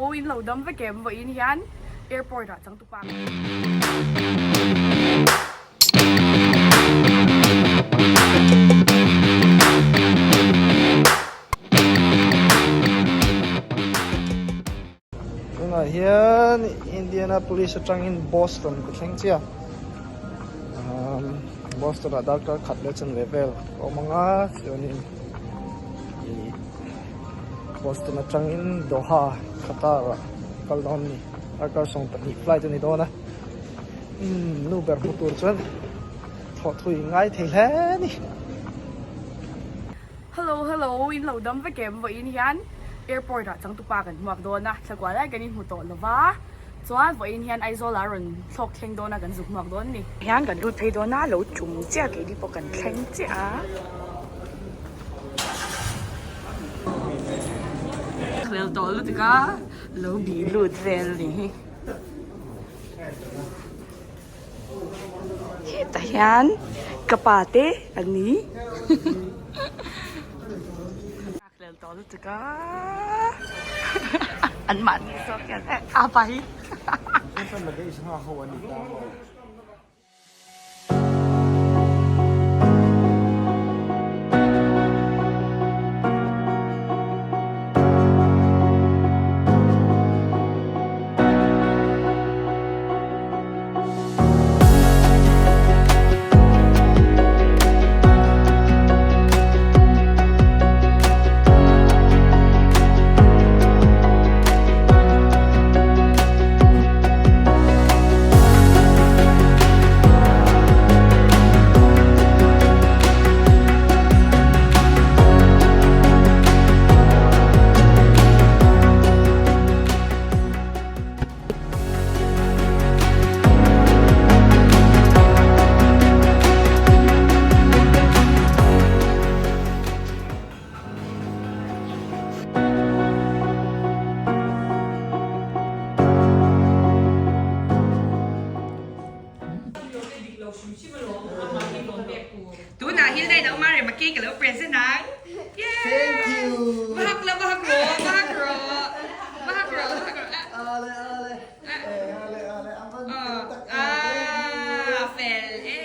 Hello, in lo dam vek em vawiin hian airport ah changtupa Tunah hian Indianapolis atangin Boston ka thleng chiah Boston ah darkar khat leh chanve vel ka awm ang a chuanin ih Boston atangin Doha Qatar ah kal dawn a ni darkar 12 flight a ni dawn a umm nu ber hmu tur chuan thawh thui ngai thei hle a ni. Hello hello in lo dam vek em vawiin hian airport ah changtupa kan hmuak dawn a thlakual lai kan inhmu tawh lova chuan vawiin hian Aizawl ah rawn thlawk thleng dawn a kan zuk hmuak dawn a ni. Hian kan lut phei dawn a lo tum chiah keini pawh kan thleng chiah a. Rel tawh lutuk a lo bih lut vel a ni hi. Hetah hian ka pa te an ni Nghakhlel tawh lutuk a an mahni zawk hian a pa hi. Tunah hi dai lo ma rem a cake a lo present ang. Thank you. Va hak la va hak rawh va hak rawh va hak rawh va hak rawh. Ale ale ale ale a van fel tak em thank you. A fel e.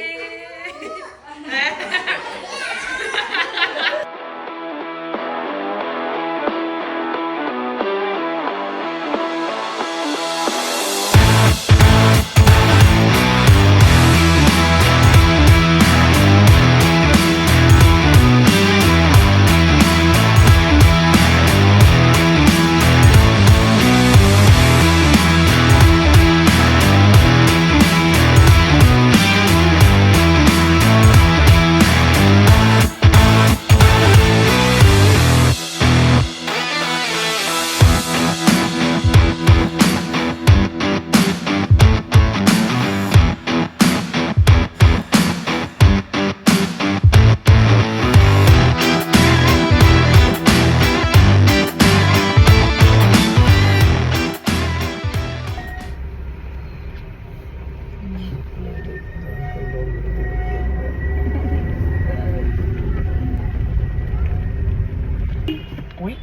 Ui.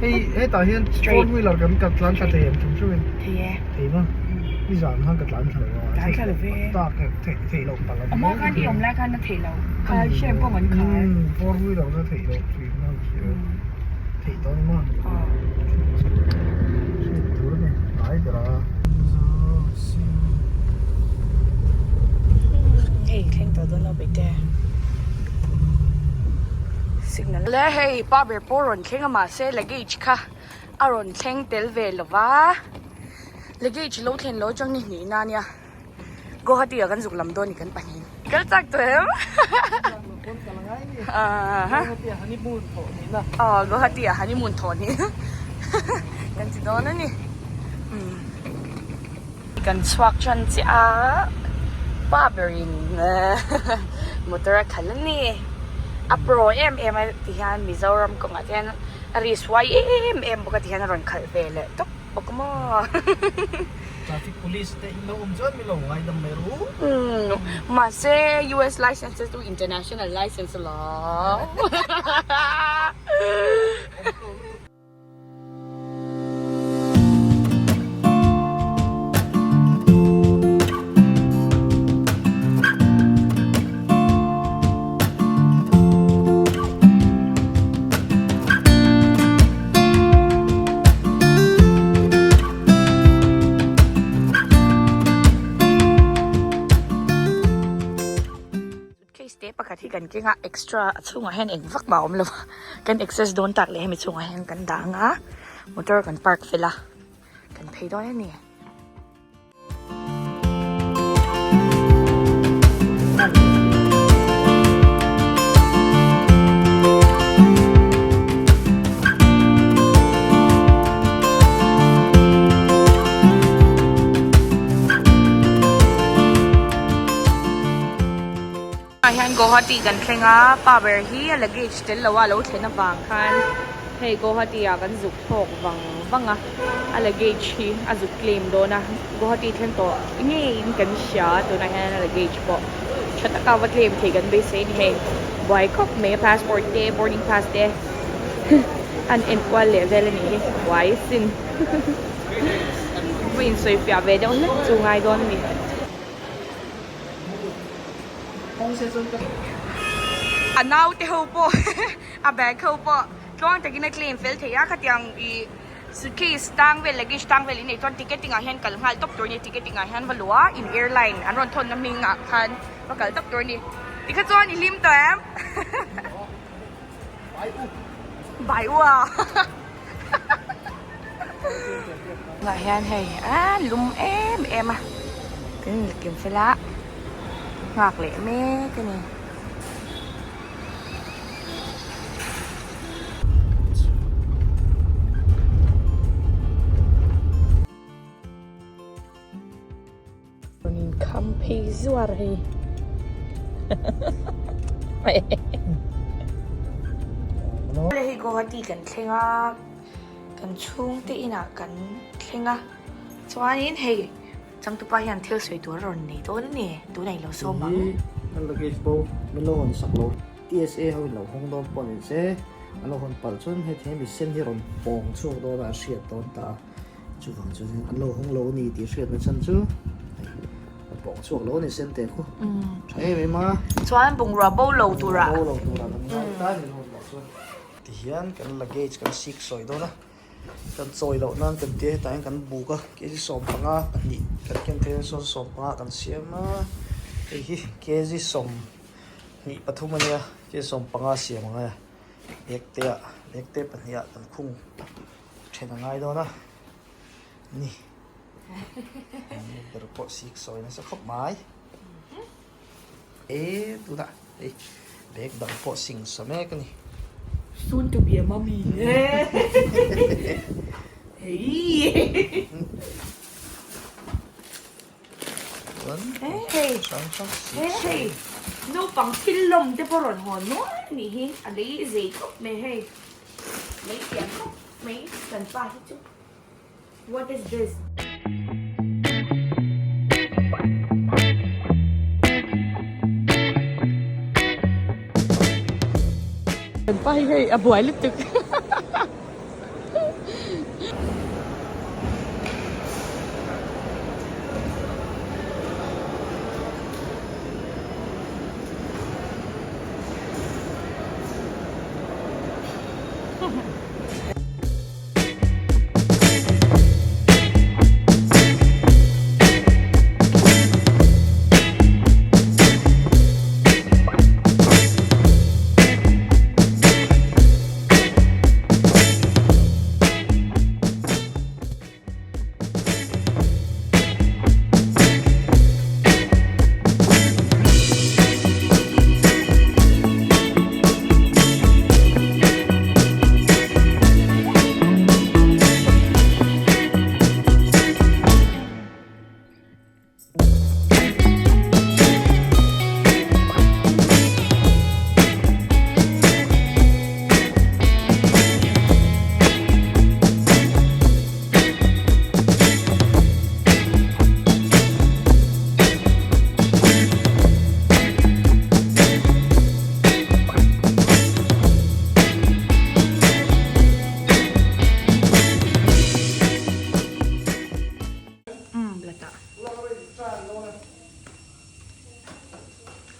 Hei hetah hian four wheeler kan ka tlan thla thei em tum hrim in. Thei e. Thei maw? I zan khan ka tlan thla lo a. Tlan thla lo ve. Tak theih theih loh palh A hma khan i awm lai khan a theih lo. Kha hriat pawh kan khar. Four wheeler ka theih loh thin a theih dawn maw? Hriat tur a ni hnai ber a. Hei thleng tawh dawn lo Bete. Signal le hei pa ber pawh rawn thleng a mahse luggage kha a rawn thleng tel ve lo va luggage lo thlen lo atang ni hnih na nia Guwahati ah kan zuk lam dawn ni kan pahnih kal chak tawh em aw Guwahati ah honeymoon thawh ni kan ti dawn a ni. Kan chhuak tan chiah a, pa berin motor a khalh a ni. A pro em em a ti hian Mizoram kawngah te hian a risk huai em em bawk a ti hian a rawn khalh ve leh tawp bawk a maw. Traffic police te in lo awm chuan min lo ngaidam mai ru. Mahse US license te chu international license alawm. kan keng a extra a chhungah hian eng vak mah a awm lo a kan access dawn tak leh hemi chhungah hian kan dah ang a motor kan park fel a kan phei dawn a ni. Ah hian Guwahati kan thleng a, pa ber hi a luggage tel lo a lo thlen avang khan hei Guwahati ah kan zuk thlawk vang vang a, a luggage hi a zuk claim dawn a, Guwahati thleng tawh ngeiin kan hria tunah hian a luggage pawh tha taka va claim thei kan beisei a ni hei buai khawp mai a passport te boarding pass te an enkual leh vel a nih hi buai sin va insawi fiah ve deuh hlek chu ngai dawn a ni. A naute ho pawh a bag ho pawh tluang takin a claim fel thei a khatiang ih suitcase tang vel luggage tang vel inneih chuan ticketing ah hian kal nghal tawp tur a ni ticketing ah hian va luh a in airline an rawn thawn na hming ah khan va kal tawp tur a ni tikha chuan i hlim tawh em bai u a tunah hian hei a lum em em a kan inkim fel a nghak leh mek a ni. Rawn inkham phei zuar hei Hei Guwahati kan thleng a kan chhungte inah kan thleng a chuanin hei changtupa hian thil sawi tur a rawn nei dawn a ni tunah ilo sawm ang. Kan luggage bo min lo hawn sak lo TSA ho in lo hawng dawn pawh ni se an lo hawn palh chuan heti hian mi sen hi rawn pawng chhuak dawn a a hriat dawn ta a. Chuvang chuan an lo hawng lo a ni tih hriatna chhan chu hei a pawng chhuak lo a ni sen te khu tha em em a. Chuan bungrua bo lo turah. Bo lo turah kan ngai ta a ni lo lah chuan. Tihian kan luggage kan sik sawi dawn a, kan chawi loh nan kan tia hetah hian kan buk a, kg 15 pahnih kan ken theih a sawn 15 kan siam a, hei hi kg 23 a nia kg 15 siam ang a bag te ah bag te pahnih ah kan khung. Then a ngai dawn a ni ber pawh sik sawi nasa khawp mai e tunah hei bag dang pawh sing sa mek a ni. Soon to be a mummy hei. Hei naupang thil lawm te pawh rawn hawn nual a nih hi a lei zei khawp mai hei lei pian khawp mai kan pa hi chu what is this. Kan pa hi hei a buai lutuk.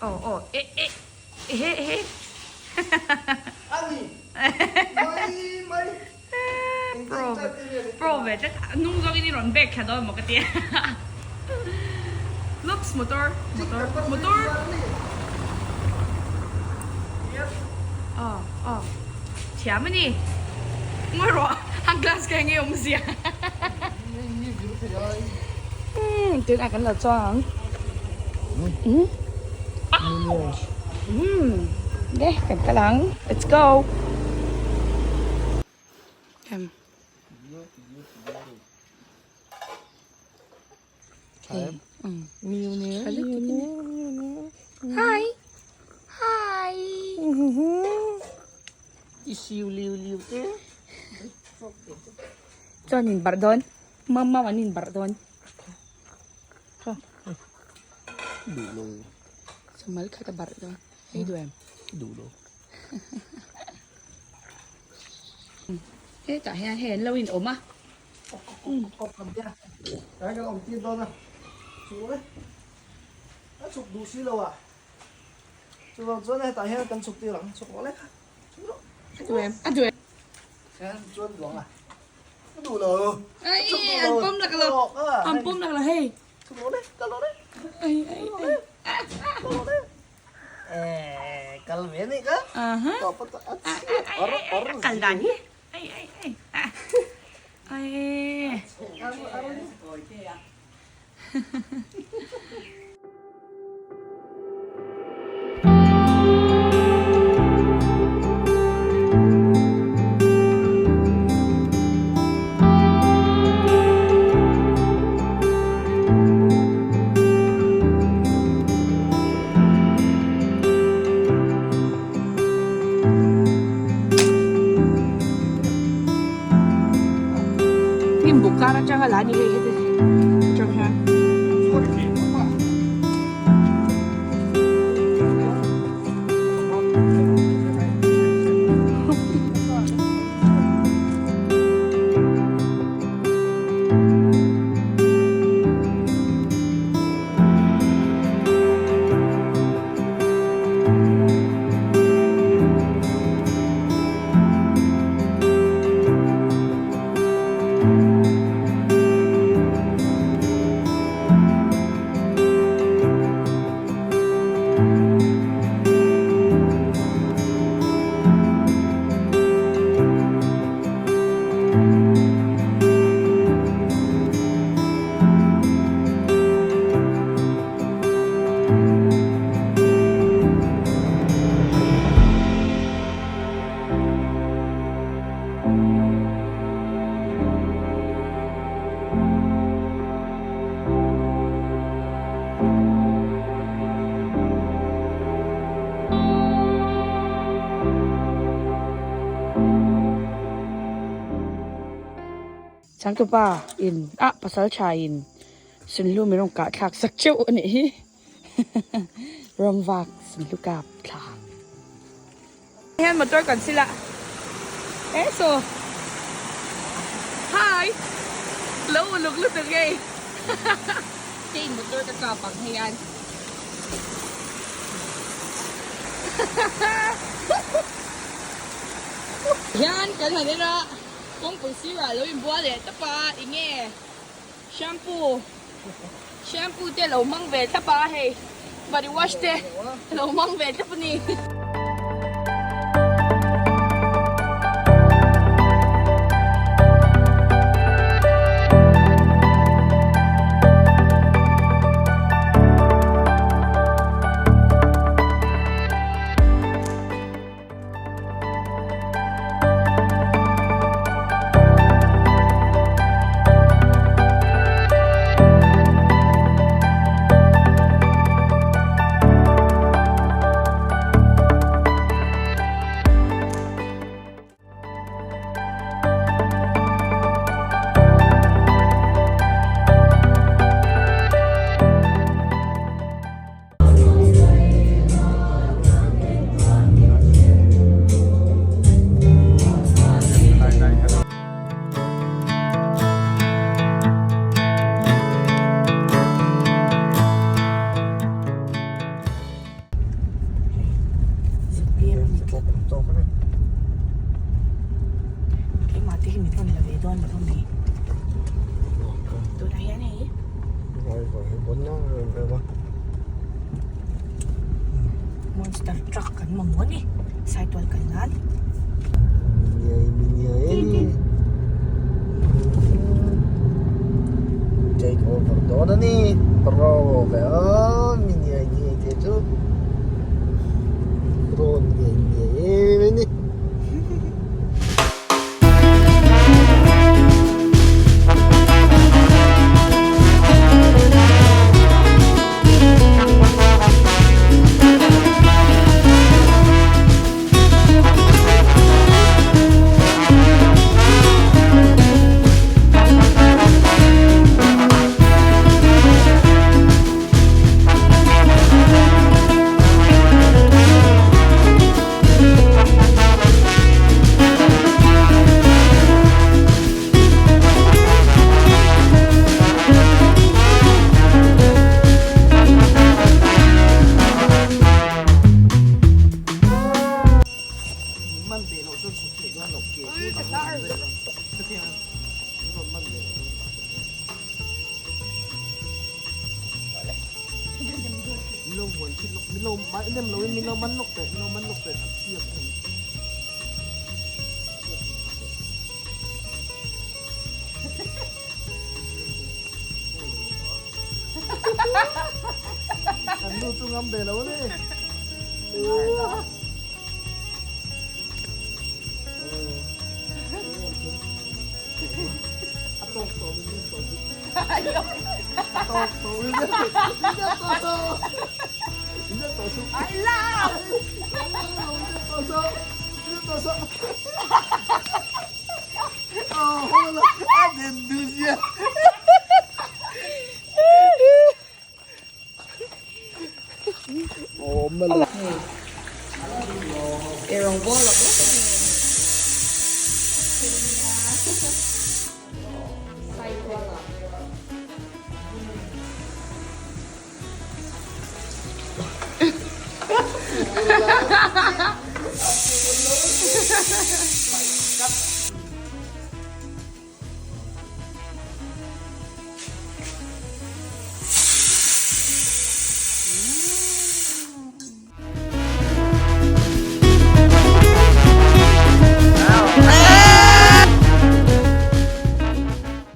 Oh oh eh eh ehe ehe Ani mai mai Pro pro ve tlat hnung zawngin i rawn bag thla dawn maw ka tia Looks motor motor motor. Aw aw thiam a ni. Ngawi rawh a glass kha enge awmzia. Umm tunah kan lo chuang ang. Umm umm le kan kal ang let's go. Em. Hi. Hi. Chuan in barh dawn. Mama an in barh dawn. Samal khat a barh dawn. Hei duh em? Duh lo. Hetah hian hei an lo in awm a. Kan kan awm tir dawn a chu e a chhuk duh si lo a chuvang chuan hetah hian kan chhuk tir ang chhuk rawh le kha chhuk rawh a duh em a duh em hian chuan duang a a duh lo ai an pawm lak lo an pawm lak lo hei chhuk rawh le kal rawh le ai ai ai kal rawh le eh kal ve ni ka aha kal dan hi ai ai ai ai Hnim buk kar atanga la ni hei heti atang hian. Changtupa in ah pasal tha in sunhlu min rawn kah thlak sak teuh a nih hi rawng vak sunhlu kap thla hian motor kan sil a e saw hi lo uluk lutuk hei kei motor ka kap ang hian hian kan han en a kawngpui sirah lo inbual leh tawp a enge Shampoo Shampoo te lo hmang ve thlap a hei body wash te lo hmang ve thlap a ni. Keimah te hi min rawn la ve dawn lo mi. Tunah hian hei. Monster truck kan mamawh a ni Saitual kal nan. Take over dawn a ni pro ve a mi niai niai te chu rawn niai niai em a ni.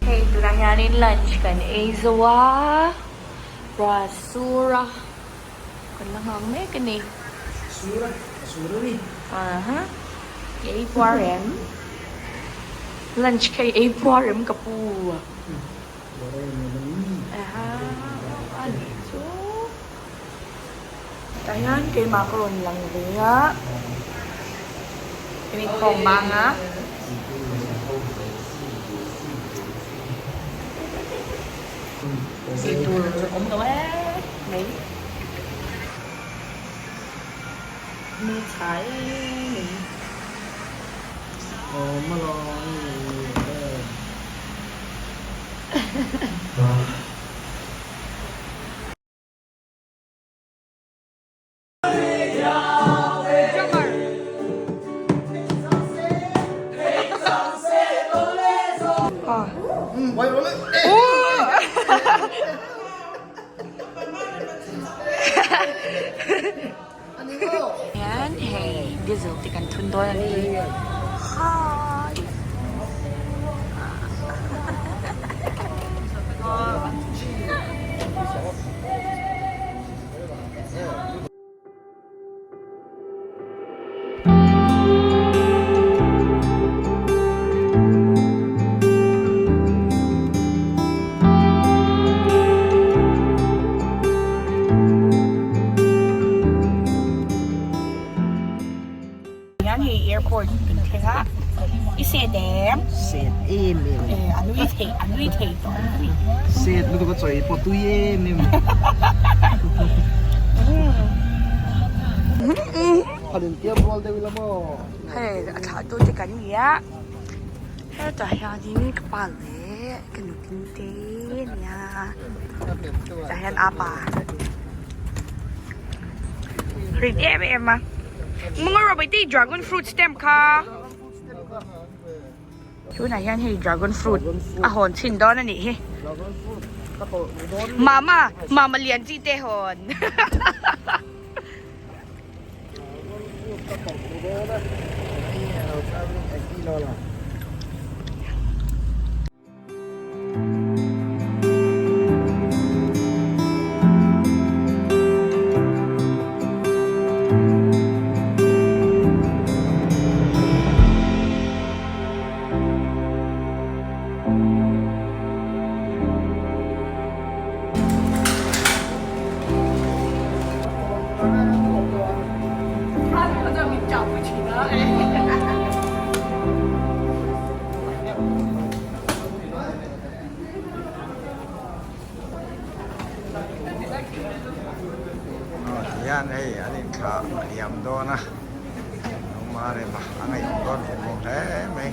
Hei tunah hianin lunch kan ei zo a, ruah sur a, kan la nghak mek a ni. Sur a, a sur a ni. Aha, i ei puar em? Lunch kha i ei puar em ka pu? Puar em em a ni. Aha, a nih chu. Tah hian keimah ka rawn lang ve a, kan inkhawm bang a. Eitur awm lo e mai. Hmeltha e mai. Hian hei diesel te kan thun dawn a ni hi. Hian hei airport kan thleng a i set em? Set em em. Eh a nui thei a nui thei tawh a ni. Set lutuk a chawi pawh tui em em. Phan in tiam rual deuh ila maw? Hei a thlah tu te kan ni a hetah hianin ka pa leh ka nutin te ania tah hian apa. Rit em em a. Mga Robert te dragon fruit stem kha. Tunah hian hei dragon fruit a hawn chhin dawn a nih hi. Mama, mama lian chi te hawn. Tihian hei an inthlah liam dawn a awm a rem a a ngaihawm dawn vawng vawng hle mai.